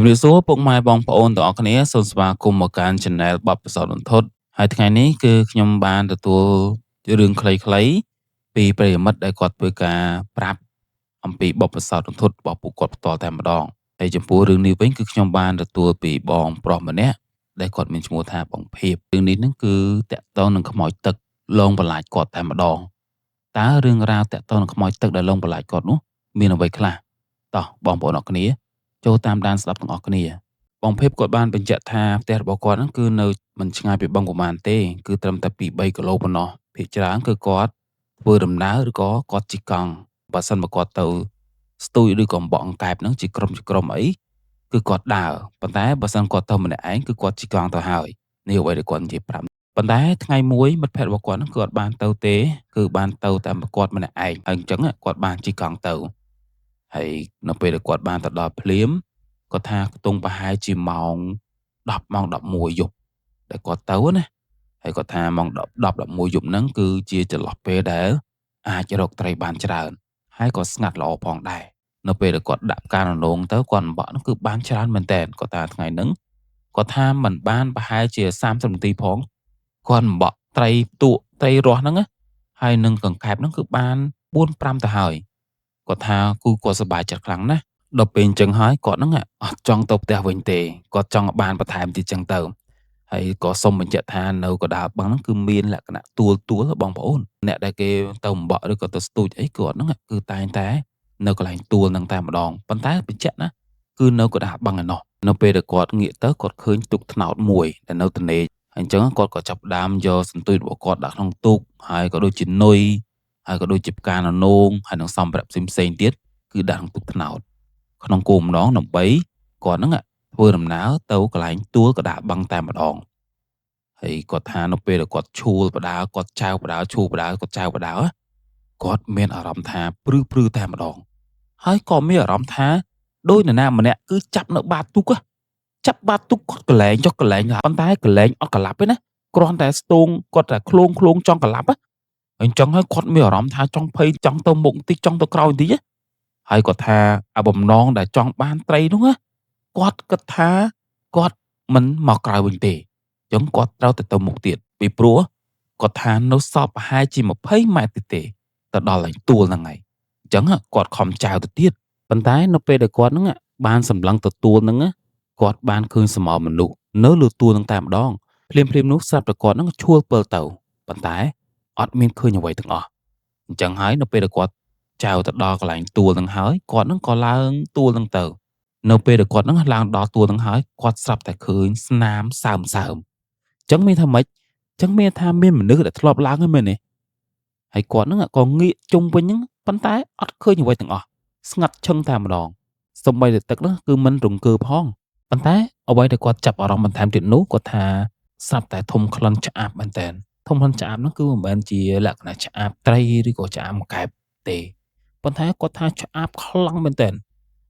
ជំរាបសួរពុកម៉ែបងប្អូនទាំងអស់គ្នាសូមស្វាគមន៍មកកាន់ Channel បទពិសោធន៍រន្ធត់ហើយថ្ងៃនេះគឺខ្ញុំបានទទួលរឿងខ្លីៗពីប្រិយមិត្តដែលគាត់ធ្វើការប្រាប់អំពីបទពិសោធន៍រន្ធត់របស់ពួកគាត់ផ្ទាល់តែម្ដងហើយចំពោះរឿងនេះវិញគឺខ្ញុំបានទទួលពីបងប្រុសម្នាក់ដែលគាត់មានឈ្មោះថាបងភៀបរឿងនេះហ្នឹងគឺតាក់ទងនឹងខ្មោចទឹកលងបន្លាចគាត់តែម្ដងតើរឿងរ៉ាវតាក់ទងនឹងខ្មោចទឹកដែលលងបន្លាចគាត់នោះមានអ្វីខ្លះតោះបងប្អូនអរគ្នាចូលតាមដានស្ដាប់ទាំងអស់គ្នាបងភៀបគាត់បានបញ្ជាក់ថាផ្ទះរបស់គាត់ហ្នឹងគឺនៅមិនឆ្ងាយពីបឹងប្រមាណទេគឺត្រឹមតែ2-3គីឡូប៉ុណ្ណោះភាគច្រើនគឺគាត់ធ្វើដំណើរឬក៏គាត់ជិះកង់បើសិនបើគាត់ទៅស្ទួយឬក៏អំបក់អង្កែបហ្នឹងជាក្រុមអីគឺគាត់ដើរប៉ុន្តែបើសិនគាត់ទៅម្នាក់ឯងគឺគាត់ជិះកង់ទៅហើយនេះអ្វីដែលគាត់និយាយប្រាប់ប៉ុន្តែថ្ងៃមួយមិត្តភក្តិរបស់គាត់ហ្នឹងគឺអត់បានទៅទេគឺបានទៅតែគាត់ម្នាក់ឯងហើយអញ្ចឹងគាត់បានជិះកង់ទៅហើយនៅពេលដែលគាត់បានទៅដល់ភ្លាមគាត់ថាខ្ទង់ប្រហែលជាម៉ោង10ម៉ោង11យប់ដែលគាត់ទៅណាហើយគាត់ថាម៉ោង10 11យប់ហ្នឹងគឺជាចន្លោះពេលដែលអាចរកត្រីបានច្រើនហើយក៏ស្ងាត់ល្អផងដែរនៅពេលដែលគាត់ដាក់ផ្កាននងទៅគាត់អំបក់នោះគឺបានច្រើនមែនតើគាត់ថាថ្ងៃហ្នឹងគាត់ថាមិនបានប្រហែលជា30នាទីផងគាត់អំបក់ត្រីទក់ត្រីរស់ហ្នឹងណាហើយនឹងកង្កែបហ្នឹងគឺបាន4 5ទៅហើយគាត់ថាគូគាត់សប្បាយចិត្តខ្លាំងណាស់ដល់ពេលអញ្ចឹងហើយគាត់ហ្នឹងអត់ចង់ទៅផ្ទះវិញទេគាត់ចង់បានបន្ថែមទៀតអញ្ចឹងទៅហើយក៏សូមបញ្ជាក់ថានៅកណ្ដាលបឹងហ្នឹងគឺមានលក្ខណៈទួលទួលបងប្អូនអ្នកដែលគេទៅអំបក់ឬក៏ទៅស្ទូចអីគាត់ហ្នឹងគឺតែងតែនៅកន្លែងទួលហ្នឹងតែម្ដងប៉ុន្តែបញ្ជាក់ណាគឺនៅកណ្ដាលបឹងឯណោះនៅពេលដែលគាត់ងាកទៅគាត់ឃើញទូកត្នោតមួយដែលនៅទនេហើយអញ្ចឹងគាត់ក៏ចាប់ផ្ដើមយកសន្ទុយរបស់គាត់ដាក់ក្នុងទូកហើយក៏ដូចជានុយហើយក៏ដូចជាផ្កាននងហើយនិងសម្ភារៈផ្សេងៗទៀតគឺដាក់ក្នុងទូកត្នោតក្នុងគោលម្ដងដើម្បីគាត់ហ្នឹងធ្វើដំណើរទៅកន្លែងទួលកណ្ដាលបឹងតែម្ដងហើយគាត់ថានៅពេលដែលគាត់ឈួលបដាគាត់ចែវបដាឈួលបដាគាត់ចែវបដាគាត់មានអារម្មណ៍ថាព្រឺព្រឺតែម្ដងហើយក៏មានអារម្មណ៍ថាដោយនរណាម្នាក់គឺចាប់នៅបាតទូកចាប់បាតទូកគាត់កលែងចុះកលែងប៉ុន្តែកលែងអត់កលាប់ទេណាគ្រាន់តែស្ទងគាត់តែឃ្លោងឃ្លោងចង់កលាប់អញ្ចឹងហើយគាត់មានអារម្មណ៍ថាចង់ភ័យចង់ទៅមុខបន្តិចចង់ទៅក្រោយបន្តិចហើយគាត់ថាអាបំណងដែលចង់បានត្រីនោះណាគាត់គិតថាគាត់មិនមកក្រោយវិញទេអញ្ចឹងគាត់ត្រូវតែទៅមុខទៀតពីព្រោះគាត់ថានៅសល់ប្រហែលជា20ម៉ែត្រទៀតទេទៅដល់ឯទួលហ្នឹងហើយអញ្ចឹងគាត់ខំចែវទៅទៀតប៉ុន្តែនៅពេលដែលគាត់ហ្នឹងបានសម្លឹងទៅទួលហ្នឹងគាត់បានឃើញសមោលមនុស្សនៅលើទួលហ្នឹងតែម្ដងភ្លាមៗនោះស្រាប់តែគាត់ហ្នឹងឈួលពិលទៅប៉ុន្តែអត់មានឃើញអ្វីទាំងអស់អញ្ចឹងហើយនៅពេលដែលគាត់ចែវទៅដល់កន្លែងទួលហ្នឹងហើយគាត់ហ្នឹងក៏ឡើងទួលហ្នឹងទៅនៅពេលដែលគាត់ហ្នឹងឡើងដល់ទួលហ្នឹងហើយគាត់ស្រាប់តែឃើញស្នាមសើមសើមអញ្ចឹងមានថាម៉េចអញ្ចឹងមានថាមានមនុស្សដែលធ្លាប់ឡើងហ្នឹងមែនទេហើយគាត់ហ្នឹងក៏ងាកជុំវិញហ្នឹងប៉ុន្តែអត់ឃើញអ្វីទាំងអស់ស្ងាត់ឈឹងតែម្ដងសូម្បីតែទឹកហ្នឹងគឺមិនរង្គើផងប៉ុន្តែអ្វីដែលគាត់ចាប់អារម្មណ៍បន្ថែមទៀតនោះគាត់ថាស្រាប់តែធំក្លិនឆ្អាបមែនតើធំក្លិនឆ្អាបហ្នឹងគឺមិនមែនជាលក្ខណៈឆ្អាបត្រីឬក៏ឆ្អាបកែបទេប៉ុន្តែគាត់ថាឆ្អាបខ្លាំងមែនតើ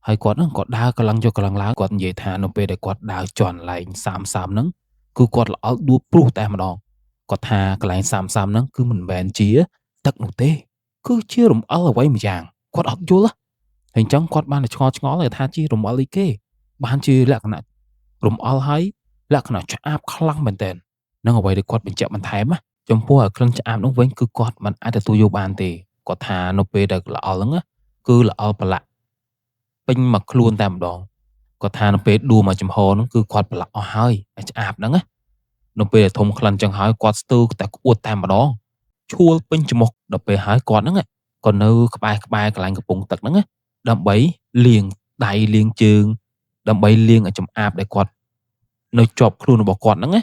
ហើយគាត់ហ្នឹងក៏ដើរកម្លាំងយកកម្លាំងឡើងគាត់និយាយថានៅពេលដែលគាត់ដើរជន់ឡែង30ហ្នឹងគឺគាត់ល្អល់ដួលព្រុសតែម្ដងគាត់ថាកន្លែង30ហ្នឹងគឺមិនមែនជាទឹកនោះទេគឺជារំអិលអ្វីមួយយ៉ាងគាត់អត់យល់ហើយអញ្ចឹងគាត់បានតែឆ្ងល់ថាជារំអិលអីគេបានជាលក្ខណៈរំអិលហើយលក្ខណៈឆ្អាបខ្លាំងមែនតើនឹងអ្វីដែលគាត់បញ្ជាក់បន្ថែមណាចំពោះអាក្លិនឆ្អាបនោះវិញគឺគាត់មិនអាចទទួលយកបានទេគាត់ថានៅពេលដែលល្អល់ហ្នឹងគឺល្អល់ប្រឡាក់ពេញមកខ្លួនតែម្ដងគាត់ថានៅពេលដួលមកចំហហ្នឹងគឺគាត់ប្រឡាក់អស់ហើយអាឆ្អាបហ្នឹងណានៅពេលដែលធំក្លិនចឹងហើយគាត់ស្ទើរតែក្អួតតែម្ដងឈួលពេញច្រមុះដល់ពេលហើយគាត់ហ្នឹងក៏នៅក្បែរកន្លែងកំពង់ទឹកហ្នឹងណាដើម្បីលាងដៃលាងជើងដើម្បីលាងឲ្យចំអាបដែលគាត់នៅជាប់ខ្លួនរបស់គាត់ហ្នឹងណា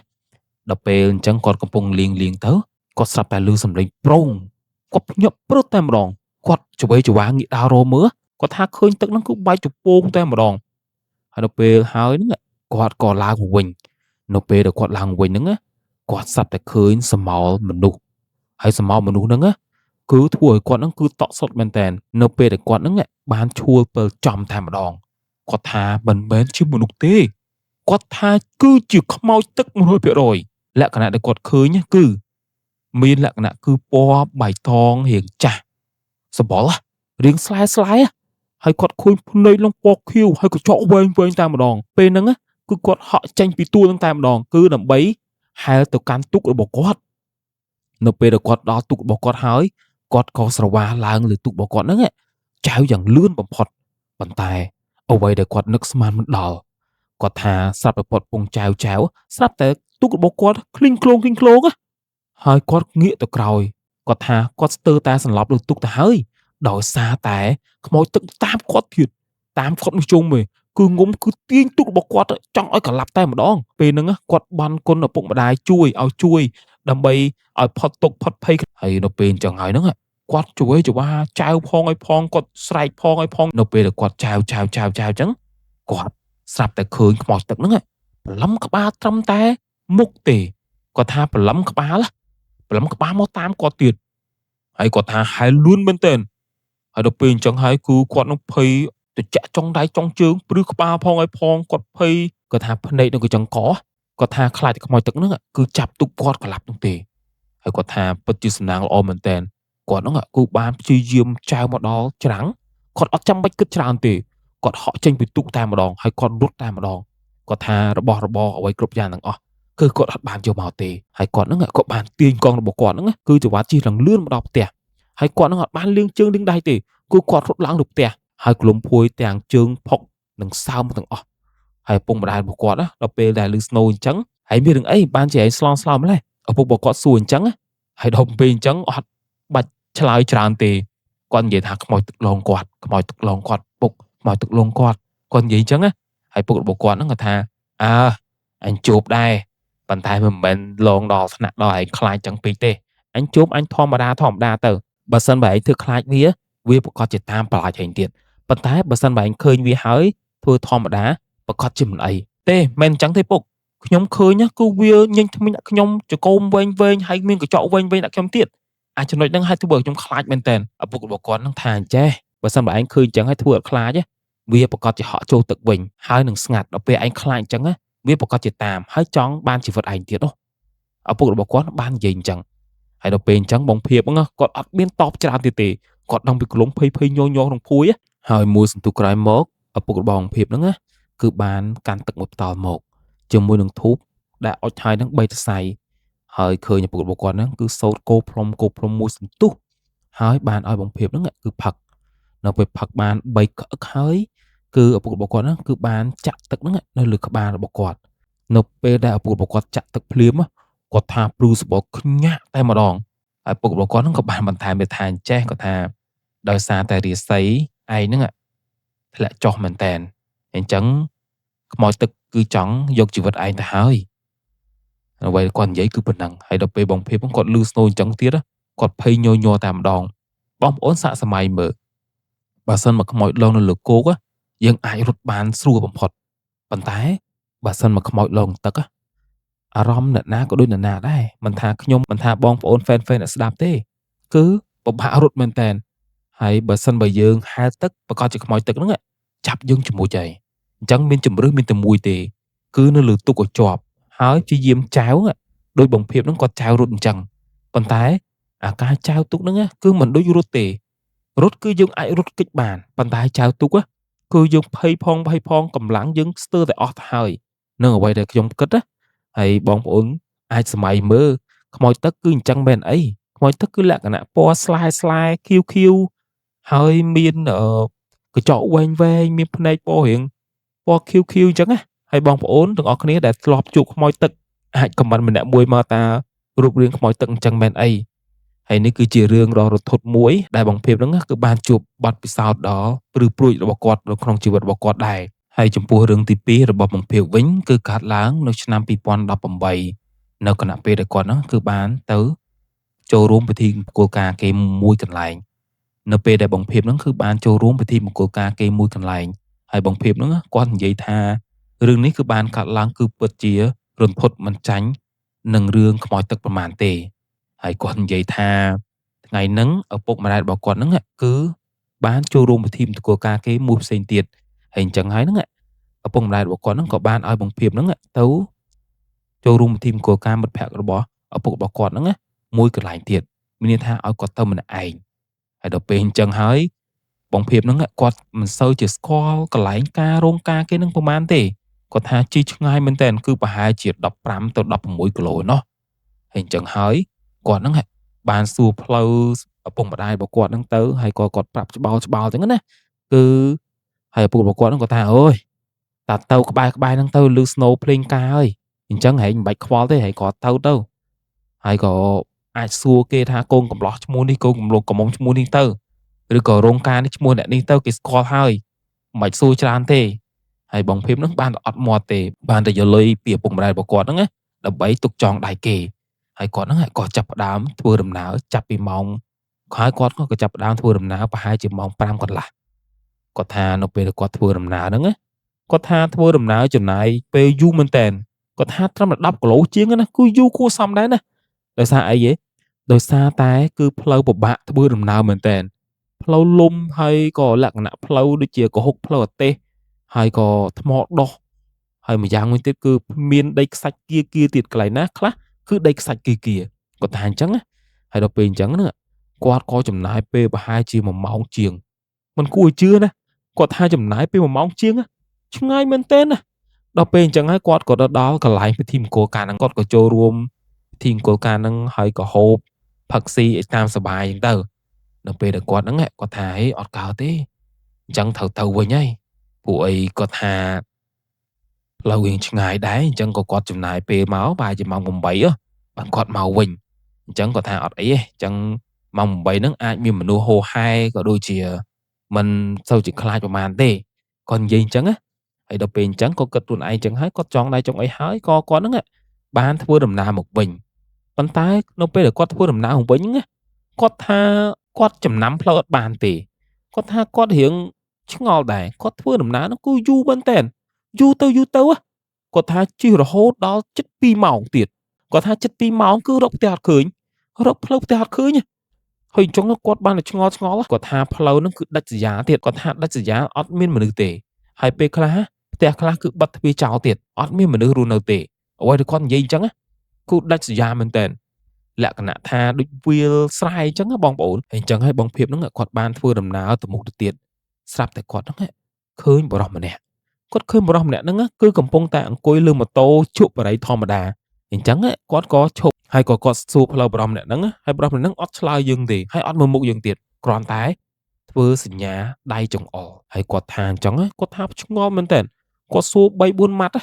ដល់ពេលអញ្ចឹងគាត់កំពុងលាងទៅគាត់ស្រាប់តែឮសំឡេងប្រងគាត់ភ្ញាក់ព្រឹតតែម្ដងគាត់ចវេចវាងាកដើររមើលគាត់ថាឃើញទឹកហ្នឹងគឺបែកជពងតែម្ដងហើយដល់ពេលហើយហ្នឹងគាត់ក៏ឡើងមកវិញនៅពេលដែលគាត់ឡើងវិញហ្នឹងគាត់ស្រាប់តែឃើញសមោលមនុស្សហើយសមោលមនុស្សហ្នឹងគឺធ្វើឲ្យគាត់ហ្នឹងគឺតក់ស្លុតមែនតើនៅពេលដែលគាត់ហ្នឹងបានឈួលពិលចំតែម្ដងគាត់ថាមិនមែនជាមនុស្សទេគាត់ថាគឺជាខ្មោចទឹក 100% លក្ខណៈដែលគាត់ឃើញគឺមានលក្ខណៈគឺពណ៌បៃតងរៀងចាស់សម្បុររៀងស្លែ ហើយគាត់ឃើញភ្នែកឡើងពណ៌ខៀវហើយកញ្ចក់វែងវែងតែម្ដងពេលហ្នឹងគឺគាត់ហក់ចេញពីទួលហ្នឹងតែម្ដងគឺដើម្បីហែលទៅកាន់ទូករបស់គាត់នៅពេលដែលគាត់ដល់ទូករបស់គាត់ហើយគាត់ក៏ស្រវាឡើងលើទូករបស់គាត់ហ្នឹងចែវយ៉ាងលឿនបំផុតប៉ុន្តែអ្វីដែលគាត់នឹកស្មានមិនដល់គាត់ថាស្រាប់តែគាត់ពងចែវចែវស្រាប់តែទូករបស់គាត់ឃ្លីងឃ្លោងឃ្លីងឃ្លោងហើយគាត់ងាកទៅក្រោយគាត់ថាគាត់ស្ទើរតែសន្លប់លើទូកទៅហើយដោយសារតែខ្មោចទឹកតាមគាត់ទៀតតាមគាត់មួយជុំឯងគឺងុំគឺទាញទូករបស់គាត់ចង់ឲ្យកលាប់តែម្ដងពេលហ្នឹងគាត់បានគុណឪពុកម្ដាយជួយឲ្យជួយដើម្បីឲ្យផុតទុកផុតភ័យហើយនៅពេលអញ្ចឹងហើយហ្នឹងគាត់ជួយចវាចែវផងឲ្យផងគាត់ស្រែកផងឲ្យផងនៅពេលដែលគាត់ចែវចែវចែវចែវអញ្ចឹងគាត់ស្រាប់តែឃើញខ្មោចទឹកហ្នឹងព្រលឹមក្បាលត្រឹមតែមុខទេគាត់ថាព្រលឹមក្បាលព្រលឹមក្បាលមកតាមគាត់ទៀតហើយគាត់ថាហែលលឿនមែនទែនហើយដល់ពេលអញ្ចឹងហើយគឺគាត់នឹងភ័យទៅចាក់ចុងដៃចុងជើងព្រឺក្បាលផងឲ្យផងគាត់ភ័យគាត់ថាភ្នែកនឹងក៏ចង្កគាត់ថាខ្លាចតែខ្មោចទឹកហ្នឹងគឺចាប់ទុកគាត់ក្លាប់នោះទេហើយគាត់ថាពិតជាសំណាងល្អមែនទែនគាត់ហ្នឹងគឺបានព្យាយាមចែវមកដល់ច្រាំងគាត់អត់ចាំបាច់គិតច្រើនទេគាត់ហក់ចេញពីទូកតែម្ដងហើយគាត់រត់តែម្ដងគាត់ថារបស់របរអ្វីគ្រប់យ៉ាងទាំងអស់គឺគាត់អត់បានយកមកទេហើយគាត់ហ្នឹងក៏បានទាញកង់របស់គាត់ហ្នឹងគឺចង្វាជិះឡើងលឿនមកដល់ផ្ទះហើយគាត់ហ្នឹងអត់បានលាងជើងលាងដៃទេគឺគាត់រត់ឡើងទៅផ្ទះហើយក្លុំភួយទាំងជើងផុកនិងសើមទាំងអស់ហើយឪពុកម្ដាយរបស់គាត់ណាដល់ពេលដែលលឺស្នូអញ្ចឹងហើយមានរឿងអីបានជាឯងស្លងស្លោម្លេះឪពុករបស់គាត់សួរអញ្ចឹងហើយដល់ពេលអញ្ចឹងអត់បាច់ឆ្លើយច្រើនទេគាត់និយាយថាខ្មោចទឹកលងគាត់ខ្មោចទឹកលងគាត់ពុកខ្មោចទឹកលងគាត់គាត់និយាយអញ្ចឹងណាហើយពុករបស់គាត់ហ្នឹងគាត់ថាអើអញជួបដែរប៉ុន្តែមិនមែនលងដល់ថ្នាក់ដល់ឯងខ្លាចចឹងពេកទេអញជួបអញធម្មតាធម្មតាទៅបើសិនបើឯងធ្វើខ្លាចវាវាប្រកាសជាតាមប្រឡាចឯងទៀតប៉ុន្តែបើសិនបើឯងឃើញវាហើយធ្វើធម្មតាប្រកាសជាមិនអីទេមិនអញ្ចឹងទេពុកខ្ញុំឃើញគឺវាញញថ្មិញដាក់ខ្ញុំចកោមវែងវែងហើយមានកញ្ចក់វែងវែងដាក់ខ្ញុំទៀតអាចចំណុចហ្នឹងឲ្យធ្វើឲ្យខ្ញុំខ្លាចមែនតើឪពុករបស់គាត់ហ្នឹងថាអញ្ចេះបើសិនបើឯងឃើញអញ្ចឹងហើយធ្វើអត់ខ្លាចវាប្រកាសជាហក់ចូលទឹកវិញហើយនឹងស្ងាត់ដល់ពេលឯងខ្លាចអញ្ចឹងវាប្រកាសជាតាមហើយចង់បានជីវិតឯងទៀតនោះឪពុករបស់គាត់បាននិយាយអញ្ចឹងហើយដល់ពេលអញ្ចឹងបងភៀបហ្នឹងគាត់អត់មានតបច្រើនទៀតទេគាត់ដឹងពីក្លុំភ័យភ័យញយក្នុងភួយហើយមួយសន្ទុះក្រោយមកឪពុករបស់បងភៀបហ្នឹងគឺបានកាន់ទឹកមួយផ្តល់មកជាមួយនឹងធូបដែលអុចហើយហ្នឹង3សរសៃហើយឃើញឪពុករបស់គាត់ហ្នឹងគឺសោតគោផ្លុំគោផ្លុំមួយសន្ទុះហើយបានឲ្យបងភៀបហ្នឹងគឺផឹកនៅពេលផឹកបាន3ក្អឹកហើយគឺឪពុករបស់គាត់ហ្នឹងគឺបានចាក់ទឹកហ្នឹងនៅលើក្បាលរបស់គាត់នៅពេលដែលឪពុករបស់គាត់ចាក់ទឹកភ្លាមគាត់ថាព្រឺសបកខ្ញាក់តែម្ដងហើយឪពុករបស់គាត់ហ្នឹងក៏បានបន្ថែមទៅថាអញ្ចេះគាត់ថាដោយសារតែរាសីឯងហ្នឹងធ្លាក់ចុះមែនតែនអញ្ចឹងខ្មោចទឹកគឺចង់យកជីវិតឯងទៅហើយអ្វីគាត់និយាយគឺប៉ុណ្ណឹងហើយដល់ពេលបងភៀបគាត់លឺស្នូអញ្ចឹងទៀតគាត់ភ័យញយញ័រតែម្ដងបងប្អូនសាកសម័យមើលបើសិនមកខ្មោចលងនៅលើគោកយើងអាចរត់បានស្រួលបំផុតប៉ុន្តែបើសិនមកខ្មោចលងទឹកអារម្មណ៍អ្នកណាក៏ដូចអ្នកណាដែរមិនថាខ្ញុំមិនថាបងប្អូនហ្វេនហ្វេនអ្នកស្ដាប់ទេគឺពិបាករត់មែនតែនហើយបើសិនបើយើងហែលទឹកប្រកាសជាខ្មោចទឹកហ្នឹងចាប់យើងជាមួយចៃអញ្ចឹងមានជំរឿសមានតែមួយទេគឺនៅលើទូកក៏ជាប់ហើយព្យាយាមចែវដោយបងភៀបហ្នឹងគាត់ចែវរត់អញ្ចឹងប៉ុន្តែអាការចែវទូកហ្នឹងគឺមិនដូចរត់ទេរត់គឺយើងអាចរត់គេចបានប៉ុន្តែចែវទូកគឺយើងភ័យផងភ័យផងកម្លាំងយើងស្ទើរតែអស់ទៅហើយនឹងអ្វីដែលខ្ញុំគិតណាហើយបងប្អូនអាចសម័យមើលខ្មោចទឹកគឺអញ្ចឹងមែនអីខ្មោចទឹកគឺលក្ខណៈពណ៌ស្លែស្លែខៀវខៀវហើយមានកញ្ចក់វែងវែងមានភ្នែកពណ៌រៀងពណ៌ខៀវខៀវអញ្ចឹងណាហើយបងប្អូនទាំងអស់គ្នាដែលធ្លាប់ជួបខ្មោចទឹកអាចខមមិនម្នាក់មួយមកតារូបរាងខ្មោចទឹកអញ្ចឹងមែនអីហើយនេះគឺជារឿងដ៏រន្ធត់មួយដែលបងភៀបហ្នឹងគឺបានជួបបទពិសោធន៍ដ៏ព្រឺព្រួចរបស់គាត់នៅក្នុងជីវិតរបស់គាត់ដែរហើយចំពោះរឿងទី2របស់បងភៀបវិញគឺកើតឡើងនៅឆ្នាំ2018នៅខណៈពេលដែលគាត់ហ្នឹងគឺបានទៅចូលរួមពិធីមង្គលការគេមួយកន្លែងនៅពេលដែលបងភៀបហ្នឹងគឺបានចូលរួមពិធីមង្គលការគេមួយកន្លែងហើយបងភៀបហ្នឹងគាត់និយាយថារឿងនេះគឺបានកើតឡើងគឺពិតជារន្ធត់មិនចាញ់នឹងរឿងខ្មោចទឹកប្រមាណទេហើយគាត់និយាយថាថ្ងៃហ្នឹងឪពុកម្ដាយរបស់គាត់ហ្នឹងគឺបានចូលរួមពិធីមង្គលការគេមួយផ្សេងទៀតហើយអញ្ចឹងហើយហ្នឹងឪពុកម្ដាយរបស់គាត់ហ្នឹងក៏បានឲ្យបងភៀបហ្នឹងទៅចូលរួមពិធីមង្គលការមិត្តភក្តិរបស់ឪពុករបស់គាត់ហ្នឹងមួយកន្លែងទៀតមានន័យថាឲ្យគាត់ទៅម្នាក់ឯងហើយដល់ពេលអញ្ចឹងហើយប បងភាពហ្នឹងគាត់មិនសូវជាស្គាល់កន្លែងការរោងការគេនឹងប្រហែលទេគាត់ថាជិះឆ្ងាយមែនតើគឺប្រហែលជា15ទៅ16គីឡូណោះហើយអញ្ចឹងហើយគាត់ហ្នឹងបានសួរផ្លូវឪពុកម្ដាយរបស់គាត់ហ្នឹងទៅហើយក៏គាត់ប្រាប់ច្បោលច្បោលអញ្ចឹងណាគឺហើយឪពុករបស់គាត់ហ្នឹងគាត់ថាអូយតាទៅក្បែរក្បែរហ្នឹងទៅលឺ snow ភ្លេងការហើយអញ្ចឹងហែងមិនបាច់ខ្វល់ទេហើយគាត់ទៅហើយក៏អាចសួរគេថាកូនកំឡោះឈ្មោះនេះកូនកំឡោះកំមុំឈ្មោះនេះទៅឬក៏រោងការនេះឈ្មោះអ្នកនេះទៅគេស្គាល់ហើយមិនបាច់សួរច្រើនទេហើយបងភាពហ្នឹងបានតែអត់មាត់ទេបានតែយកលុយពីឪពុកម្ដាយរបស់គាត់ហ្នឹងណាដើម្បីទុកចងដៃគេហើយគាត់ហ្នឹងក៏ចាប់ផ្ដើមធ្វើដំណើរចាប់ពីម៉ោងហើយគាត់ក៏ចាប់ផ្ដើមធ្វើដំណើរប្រហែលជាម៉ោង5កន្លះគាត់ថានៅពេលគាត់ធ្វើដំណើរហ្នឹងណាគាត់ថាធ្វើដំណើរចំណាយពេលយូរមែនតើគាត់ថាត្រឹមតែ10គីឡូជាងណាគឺយូរគួរសមដែរណាដោយសារអីហ៎ដោយសារតែគឺផ្លូវពិបាកធ្វើដំណើរមែនតើផ្លូវលំហើយក៏លក្ខណៈផ្លូវដូចជាកុហកផ្លូវអាទេសហើយក៏ថ្មដុះហើយម្យ៉ាងមួយទៀតគឺមានដីខ្សាច់គៀគៀទៀតកន្លែងណាខ្លះគឺដីខ្សាច់គៀគៀគាត់ថាអញ្ចឹងណាហើយដល់ពេលអញ្ចឹងហ្នឹងគាត់ក៏ចំណាយពេលប្រហែលជា1ម៉ោងជាងមិនគួរឲ្យជឿណាគាត់ថាចំណាយពេល1ម៉ោងជាងឆ្ងាយមែនទែនណាដល់ពេលអញ្ចឹងហើយគាត់ក៏ទៅដល់កន្លែងពិធីមង្គលការហ្នឹងគាត់ក៏ចូលរួមពិធីមង្គលការហ្នឹងហើយក៏ហូបផឹកស៊ីឲ្យតាមសប្បាយអញ្ចឹងទៅដល់ពេលដែលគាត់ហ្នឹងគាត់ថាហេអត់កើតទេអញ្ចឹងត្រូវទៅវិញហើយពួកអីគាត់ថាផ្លូវរៀងឆ្ងាយដែរអញ្ចឹងក៏គាត់ចំណាយពេលមកប្រហែលជាម៉ោង8បានគាត់មកវិញអញ្ចឹងគាត់ថាអត់អីទេអញ្ចឹងម៉ោង8ហ្នឹងអាចមានមនុស្សហូរហែក៏ដូចជាមិនសូវជាខ្លាចប្រហែលទេគាត់និយាយអញ្ចឹងណាហើយដល់ពេលអញ្ចឹងក៏គិតខ្លួនឯងអញ្ចឹងហើយគាត់ចង់ដៃចង់អីហើយក៏គាត់ហ្នឹងបានធ្វើដំណើរមកវិញប៉ុន្តែនៅពេលដែលគាត់ធ្វើដំណើរមកវិញណាគាត់ថាគាត់ចំណាំផ្លូវអត់បានទេគាត់ថាគាត់រៀងឆ្ងល់ដែរគាត់ធ្វើដំណើរហ្នឹងគឺយូរមែនតើយូរទៅយូរទៅគាត់ថាជិះរហូតដល់ជិត2ម៉ោងទៀតគាត់ថាជិត2ម៉ោងគឺរកផ្ទះអត់ឃើញរកផ្លូវផ្ទះអត់ឃើញហើយអញ្ចឹងគាត់បានតែឆ្ងល់គាត់ថាផ្លូវហ្នឹងគឺដាច់ស្រយាលទៀតគាត់ថាដាច់ស្រយាលអត់មានមនុស្សទេហើយពេលខ្លះផ្ទះខ្លះគឺបិទទ្វារចោលទៀតអត់មានមនុស្សរស់នៅទេអ្វីដែលគាត់និយាយអញ្ចឹងគឺដាច់ស្រយាលមែនតើលក្ខណៈថាដូចវាលស្រែអញ្ចឹងបងប្អូនហើយអញ្ចឹងហើយបងភាពហ្នឹងគាត់បានធ្វើដំណើរទៅមុខទៅទៀតស្រាប់តែគាត់ហ្នឹងឃើញបរិសម្នាក់គាត់ឃើញបរិសម្នាក់ហ្នឹងគឺកំពុងតែអង្គុយលើម៉ូតូជក់បារីធម្មតាអញ្ចឹងគាត់ក៏ឈប់ហើយក៏គាត់សួរផ្លូវបរិសម្នាក់ហ្នឹងហើយបរិសម្នាក់ហ្នឹងអត់ឆ្លើយយើងទេហើយអត់មើលមុខយើងទៀតគ្រាន់តែធ្វើសញ្ញាដៃចង្អុលហើយគាត់ថាអញ្ចឹងគាត់ថាឆ្ងល់មែនតើគាត់សួរ3 4ម៉ាត់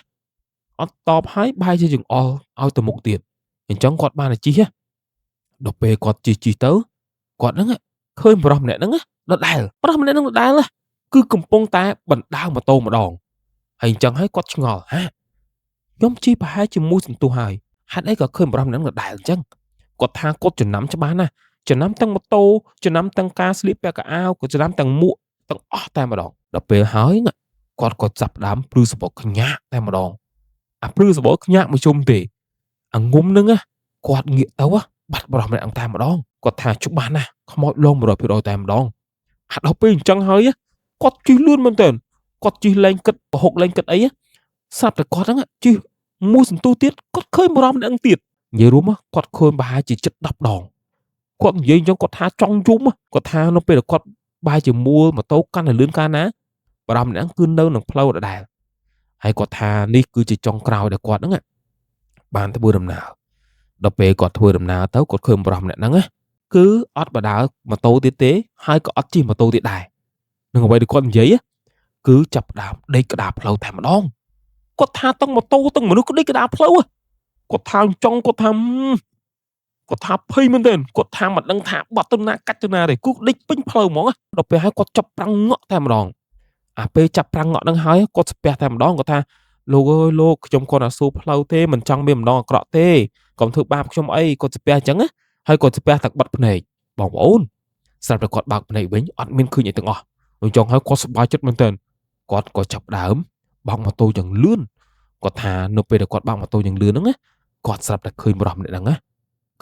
អត់តបហើយបែរជាចង្អុលឲ្យទៅមុខទៀតអញ្ចឹងគាត់បានតែជិះដល់ពេលគាត់ជិះទៅគាត់ហ្នឹងឃើញបរិសម្នាក់ហ្នឹងដដែលបរិសម្នាក់ហ្នឹងដដែលគឺកំពុងតែបណ្ដើរម៉ូតូម្ដងហើយអញ្ចឹងហើយគាត់ឆ្ងល់ហាខ្ញុំជិះប្រហែលជាមួយសន្ទុះហើយហេតុអីក៏ឃើញបរិសម្នាក់ហ្នឹងដដែលអញ្ចឹងគាត់ថាគាត់ចំណាំច្បាស់ណាស់ចំណាំទាំងម៉ូតូចំណាំទាំងការស្លៀកពាក់កៅអៅក៏ចំណាំទាំងមួកទាំងអស់តែម្ដងដល់ពេលហើយគាត់ក៏ចាប់ដើមព្រឺសបកខ្ញាក់តែម្ដងអាព្រឺសបកខ្ញាក់មួយជុំទេអាងុំហ្នឹងគាត់ងាកទៅបាត់បរិសម្នាក់តែម្ដងគាត់ថាច្បាស់ណាស់ខ្មោចលង100%តែម្ដងអាដល់ពេលអញ្ចឹងហើយគាត់ជិះលឿនមែនទែនគាត់ជិះលែងគិតប្រហុកលែងគិតអីស្រាប់តែគាត់ហ្នឹងជិះមួយសន្ទុះទៀតគាត់ឃើញបរិសម្នាក់ទៀតនិយាយរួមគាត់ឃើញប្រហែលជាជិត10ដងគាត់និយាយអញ្ចឹងគាត់ថាចង់យំគាត់ថានៅពេលដែលគាត់បែរជាមួលម៉ូតូកាន់តែលឿនកាលណាបរិសម្នាក់គឺនៅនឹងផ្លូវដដែលហើយគាត់ថានេះគឺជាចុងក្រោយដែលគាត់ហ្នឹងបានធ្វើដំណើរដល់ពេលគាត់ធ្វើដំណើរទៅគាត់ឃើញបរិសម្នាក់ហ្នឹងគឺអត់បដើម៉ូតូទៀតទេហើយក៏អត់ជិះម៉ូតូទៀតដែរនឹងអ្វីដែលគាត់និយាយគឺចាប់ផ្ដើមដេកក្តារផ្លូវតែម្ដងគាត់ថាទាំងម៉ូតូទាំងមនុស្សក៏ដេកក្តារផ្លូវគាត់ថាចង់គាត់ថាភ័យមែនទែនគាត់ថាមិនដឹងថាបាត់ទៅណាកាច់ទៅណាទេគឺដេកពេញផ្លូវហ្មងដល់ពេលហើយគាត់ចាប់ប្រាំងងក់តែម្ដងអាពេលចាប់ប្រាំងងក់ហ្នឹងហើយគាត់ស្ពះតែម្ដងគាត់ថាលោកអើយលោកខ្ញុំគាត់តែសួរផ្លូវទេមិនចង់មានម្ដងអាក្រក់ទេកុំធ្វើបាបខ្ញុំអីគាត់ស្ពះអញ្ចឹងណាហើយគាត់ស្ពះតែបិទភ្នែកបងប្អូនស្រាប់តែគាត់បើកភ្នែកវិញអត់មានឃើញអីទាំងអស់អញ្ចឹងហើយគាត់សប្បាយចិត្តមែនទែនគាត់ក៏ចាប់ដើមបើកម៉ូតូយ៉ាងលឿនគាត់ថានៅពេលដែលគាត់បើកម៉ូតូយ៉ាងលឿនហ្នឹងណាគាត់ស្រាប់តែឃើញបរិសម្នាក់ហ្នឹងណា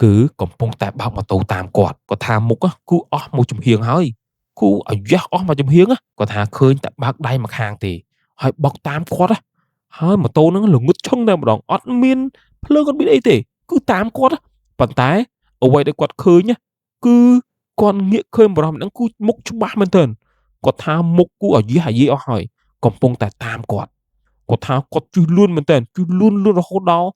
គឺកំពុងតែបើកម៉ូតូតាមគាត់គាត់ថាមុខគឺអស់មួយចំហៀងហើយគូអាយ៉ាស់អស់មួយចំហៀងគាត់ថាឃើញតែបើកដៃមកខាងទេហើយបុកតាមគាត់ហើយម៉ូតូហ្នឹងល្ងឹតឈឹងតែម្ដងអត់មានភ្លើងអត់មានអីទេគឺតាមគាត់ប៉ុន្តែអ្វីដែលគាត់ឃើញគឺគាត់ងាកឃើញបរិសម្នាក់គឺមុខច្បាស់មែនទែន គាត់ថាមុខគូអាយះអាយីអស់ហើយកំពុងតែតាមគាត់គាត់ថាគាត់ជិះលឿនមែនតើជិះលឿនលឿនរហូតដល់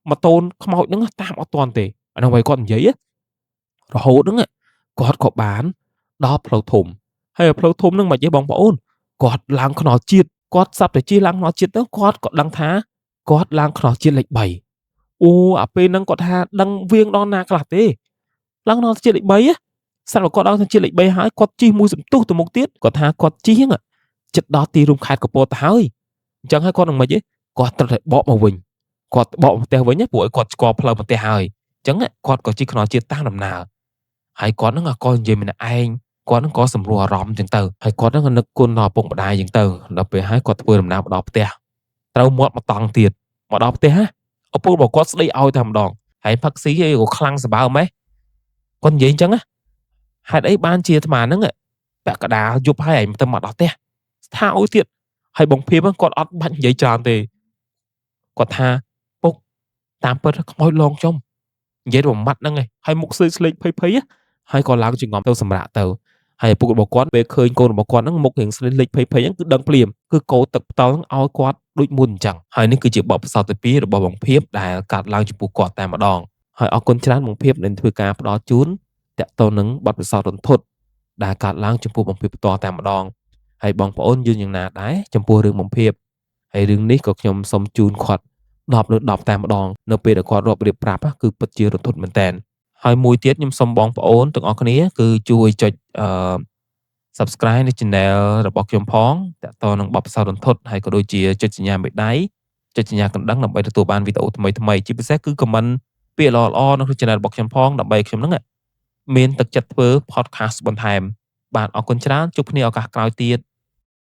ម៉ូតូខ្មោចហ្នឹងតាមអត់ទាន់ទេអាហ្នឹងឲ្យគាត់និយាយរហូតហ្នឹងគាត់ក៏បានដល់ផ្លូវធំហើយផ្លូវធំហ្នឹងមិនទេបងប្អូនគាត់ឡើងខ្នល់ជាតិគាត់សាប់តែជិះឡើងខ្នល់ជាតិទៅគាត់ក៏ដឹងថាគាត់ឡើងខ្នល់ជាតិលេខ3អូអាពេលហ្នឹងគាត់ថាដឹងវៀងដល់ណាខ្លះទេឡើងដល់ជាតិលេខ3ស្រាប់តែគាត់ដល់ជាតិលេខ3ហើយគាត់ជិះមួយសន្ទុះទៅមុខទៀតគាត់ថាគាត់ជិះហ្នឹងចិត្តដល់ទីរួមខេត្តកពតទៅហើយអញ្ចឹងហើយគាត់នឹងមិនទេគាត់ត្រូវតែបកមកវិញគាត់បកមកផ្ទះវិញព្រោះឲ្យគាត់ស្គាល់ផ្លូវមកផ្ទះហើយអញ្ចឹងគាត់ក៏ជិះខ្នល់ជាតិតាមដំណើរហើយគាត់ហ្នឹងក៏និយាយម្នាក់ឯងគាត់ហ្នឹងក៏សម្រួលអារម្មណ៍អញ្ចឹងទៅហើយគាត់ហ្នឹងក៏នឹកគុណដល់ឪពុកម្ដាយអញ្ចឹងទៅដល់ពេលហើយគាត់ធ្វើដំណើរមកដល់ផ្ទះត្រូវមាត់មកតង់ទៀតមកដល់ផ្ទះណាឪពុករបស់គាត់ស្ដីឲ្យតែម្ដងហើយផឹកស៊ីអីក៏ខ្លាំងសបើម៉េះគាត់និយាយអញ្ចឹងណាហេតុអីបានជាអាត្មាហ្នឹងពាក់កដាលយប់ហើយឯងទៅមកដល់ផ្ទះស្ថាអុយទៀតហើយបងភៀបគាត់អត់បាច់និយាយច្រើនទេគាត់ថាពុកតាមពិតខ្មោចលងខ្ញុំនិយាយតែមួយម៉ាត់ហ្នឹងឯងហើយមុខស្លេកស្លេកភ័យភ័យហើយក៏ឡើងចងំទៅសម្រាកទៅហើយឪពុករបស់គាត់ពេលឃើញកូនរបស់គាត់ហ្នឹងមុខរៀងស្លេកលេចភ័យភ័យហ្នឹងគឺដឹងភ្លាមគឺកោទឹកផ្ទល់ហ្នឹងឲ្យគាត់ដូចមុនអញ្ចឹងហើយនេះគឺជាបទពិសោធន៍ទី2របស់បងភៀបដែលកាត់ឡើងចំពោះគាត់តែម្ដងហើយអរគុណច្រើនបងភៀបដែលធ្វើការផ្ដល់ជូនតាក់ទងនឹងបទពិសោធន៍រន្ធត់ដែលកាត់ឡើងចំពោះបងភៀបផ្ទាល់តែម្ដងហើយបងប្អូនយល់យ៉ាងណាដែរចំពោះរឿងបងភៀបហើយរឿងនេះក៏ខ្ញុំសូមជូនគាត់10លើ10តែម្ដងនៅពេលដែលគាត់រាប់រៀបប្រាប់គឺពិតជារន្ធត់មែនតើហើយមួយទៀតខ្ញុំសូមបងប្អូនទាំងអស់គ្នាគឺជួយចុចអឺ Subscribe នៅ Channel របស់ខ្ញុំផងតាក់ទងនឹងបទពិសោធន៍រន្ធត់ហើយក៏ដូចជាចុចសញ្ញាមេដៃចុចសញ្ញាកណ្ដឹងដើម្បីទទួលបានវីដេអូថ្មីៗជាពិសេសគឺ comment ពាក្យល្អៗនៅក្នុង Channel របស់ខ្ញុំផងដើម្បីខ្ញុំហ្នឹងមានទឹកចិត្តធ្វើ podcast បន្ថែមបាទអរគុណច្រើនជួបគ្នាឱកាសក្រោយទៀត។